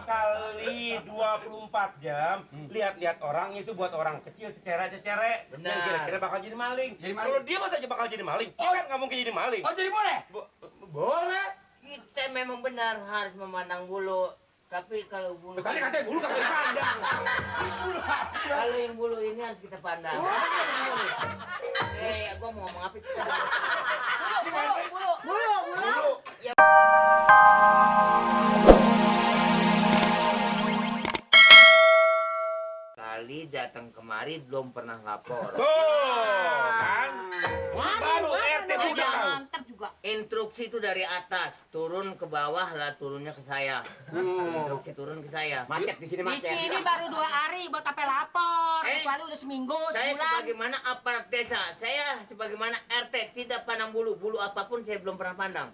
kali 24 jam lihat-lihat orang itu buat orang kecil cecere-cecere yang kira-kira bakal jadi maling. Kalau dia masa aja bakal jadi maling? Dia kan nggak mungkin jadi maling. Oh, jadi boleh? Boleh. Kita memang benar harus memandang bulu. Tapi kalau bulu... Tadi katanya bulu kagak dipandang. Kalau yang bulu ini harus kita pandang. Gua mau ngomong apa? Bulu. Kali datang kemari belum pernah lapor. Tuh, kan? Baru RT budak tahu. Mantap juga. Instruksi itu dari atas, turun ke bawah lah, turunnya ke saya. Instruksi turun ke saya. Macet di sini Di macet. sini baru 2 hari buat apa lapor. Kecuali udah seminggu, Saya sebulan. sebagaimana aparat desa, saya sebagaimana RT tidak pandang bulu. Bulu apapun saya belum pernah pandang.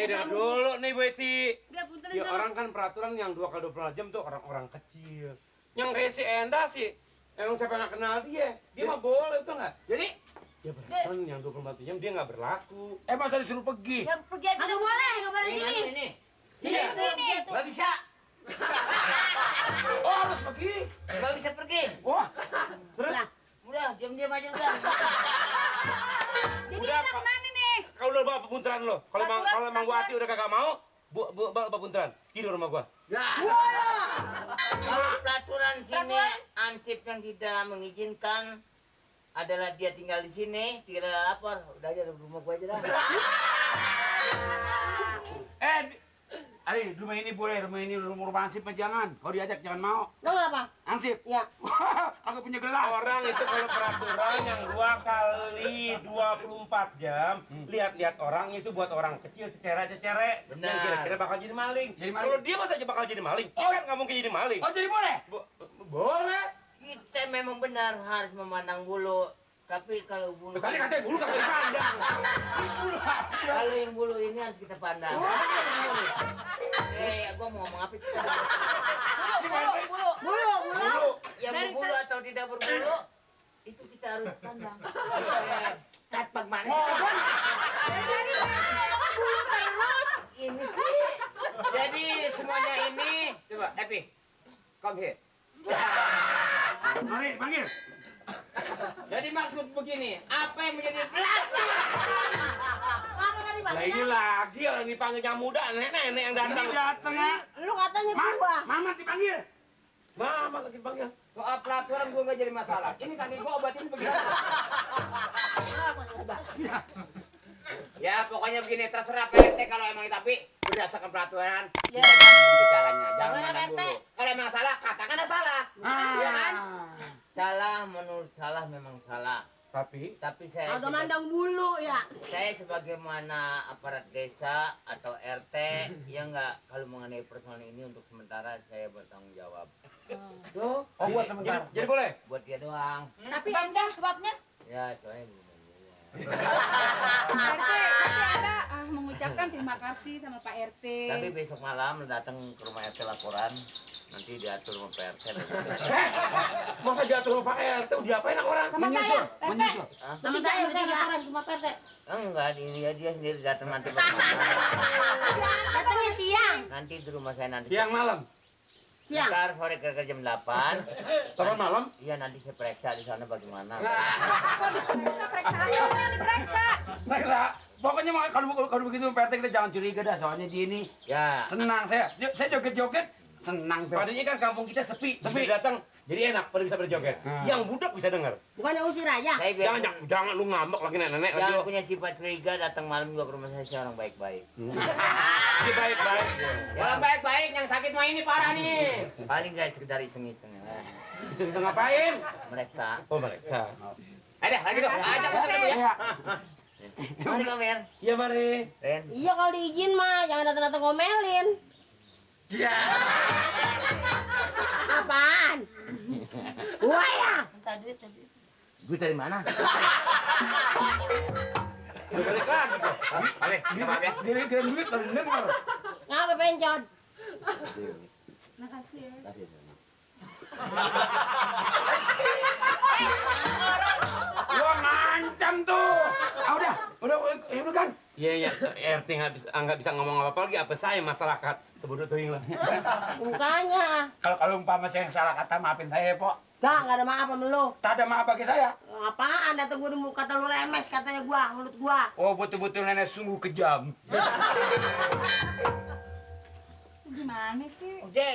dengar dulu nih Bu Eti. Dia punten Ya orang kan peraturan yang 2 kali 24 jam tuh orang-orang kecil. Yang kayak si Enda sih, emang siapa yang kenal dia? Dia mah boleh tuh nggak? Jadi, Ya peraturan yang 24 jam dia nggak berlaku. masa disuruh pergi? Ya pergi aja. Nggak boleh di sini. Ini. Iya. Nggak bisa. Oh, harus pergi. Nggak bisa pergi. Wah, Udah, diam-diam aja udah. Jadi Udah, enak Pak. mana nih? Kalau udah bawa pebunteran lo, kalau emang Bu Ati udah kagak mau, bawa pebunteran, tidur sama gua. Kalau peraturan sini ansip yang tidak mengizinkan adalah dia tinggal di sini, tidak lapor. Udah aja di rumah gua aja dah. Ari, rumah ini boleh, rumah ini rumah Ansip mah jangan. Kalau diajak jangan mau. Lo ngapa? Ansip. Ya. Kagak punya gelas. Orang itu kalau peraturan yang 2 kali 24 jam, lihat-lihat orang itu buat orang kecil cecere-cecere yang Benar. kira-kira bakal jadi maling. Jadi maling. Kalau dia masa aja bakal jadi maling, dia kan nggak mungkin jadi maling. Oh, jadi boleh? Boleh. Kita memang benar harus memandang bulu. Tapi kalau bulu Tadi katanya bulu kagak dipandang. kalau yang bulu ini harus kita pandang. Gua mau ngomong apa itu? Bulu. Yang berbulu atau tidak berbulu itu kita harus pandang. Cepat mana? Dari tadi ngomong bulu terus. Ini sih. Jadi semuanya ini coba Happy. Come here. Mari, panggil. Jadi maksud begini, apa yang menjadi pelaku? Apa tadi Bang? Nah ini lagi orang dipanggil yang muda, nenek-nenek yang datang. Ini datang ya. Lu katanya gua. Mama dipanggil. Mama lagi panggil. Soal peraturan gue nggak jadi masalah. Ini kaki gue obatin begini. Ya pokoknya begini, terserah PRT kalau emang tapi berdasarkan peraturan Ya. kita jangan bicaranya, jangan Jangan mandang PRT. dulu. Kalau emang salah, katakan salah. Iya kan? Salah menurut salah memang salah. Tapi Tapi Agak mandang bulu ya. saya sebagaimana aparat desa atau RT ya enggak kalau mengenai persoalan ini untuk sementara saya bertanggung jawab oh buat jadi, sebentar. jadi boleh. buat dia doang Tapi anda sebabnya? ya soalnya belum RT, pasti ada mengucapkan terima kasih sama Pak RT. tapi besok malam datang ke rumah RT laporan nanti diatur sama Pak RT Masa jatuh Pak RT diapain orang? Sama saya, RT. Menyusul. Sama saya bertiga. laporan ke Pak RT. enggak dia sendiri datang nanti pas malam. Datangnya siang. Nanti di rumah saya nanti Siang malam. Siang. sekitar sore ke jam 8 Taman malam. iya nanti saya periksa di sana bagaimana Kok diperiksa, periksa apa yang diperiksa? Baiklah. Pokoknya kalau begitu PRT kita jangan curiga dah soalnya dia ini ya senang saya joget-joget senang tuh. Padahal kan kampung kita sepi. Dia datang jadi enak pada bisa berjoget. Yang budak bisa dengar. Bukannya usir aja. saya biar Jangan lu ngambek lagi nenek lagi yang lu. punya sifat curiga datang malam juga ke rumah saya orang baik-baik. Dia baik-baik. Yang baik-baik, yang sakit mah ini parah nih. Paling gak sekedar iseng-iseng Bisa ngapain? mereka. Oh mereka. Ada lagi dong, ajak masuk dulu ya. Ya. Mari Kamer, Iya mari. Ren. Iya kalau diizin mah jangan datang-datang ngomelin. Ya. Apaan? Wah ya. Minta duit tadi. Duit dari mana? Udah balik lagi kok. Oke, maaf ya. Dia kirim duit lalu dengar. Ngapa pencot? Makasih ya. Gua ngancam tuh. Udah kan. Iya RT nggak bisa ngomong apa-apa lagi apa saya masyarakat sebodoh tuing lah. Bukannya. Kalau umpama saya yang salah kata maafin saya, Pok. Gak ada maaf sama lu. Tak ada maaf bagi saya. Apaan? Datang gua dulu kata lu lemes katanya gua, mulut gua. Oh, betul-betul nenek sungguh kejam. Gimana sih? Udah,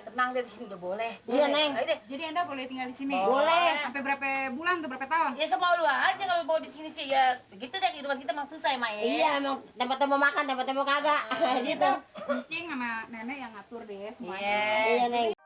tenang deh di sini udah boleh. Iya, Boleh. Neng. Ayo deh. Jadi anda boleh tinggal di sini? Boleh. Sampai berapa bulan atau berapa tahun? Ya semua lu aja kalau mau di sini sih ya gitu deh kehidupan kita emang susah ya Mak ya. Iya, emang tempat-tempat mau makan, tempat-tempat mau kagak. Gitu. Kucing sama nenek yang ngatur deh semuanya. Iya. Iya, Neng.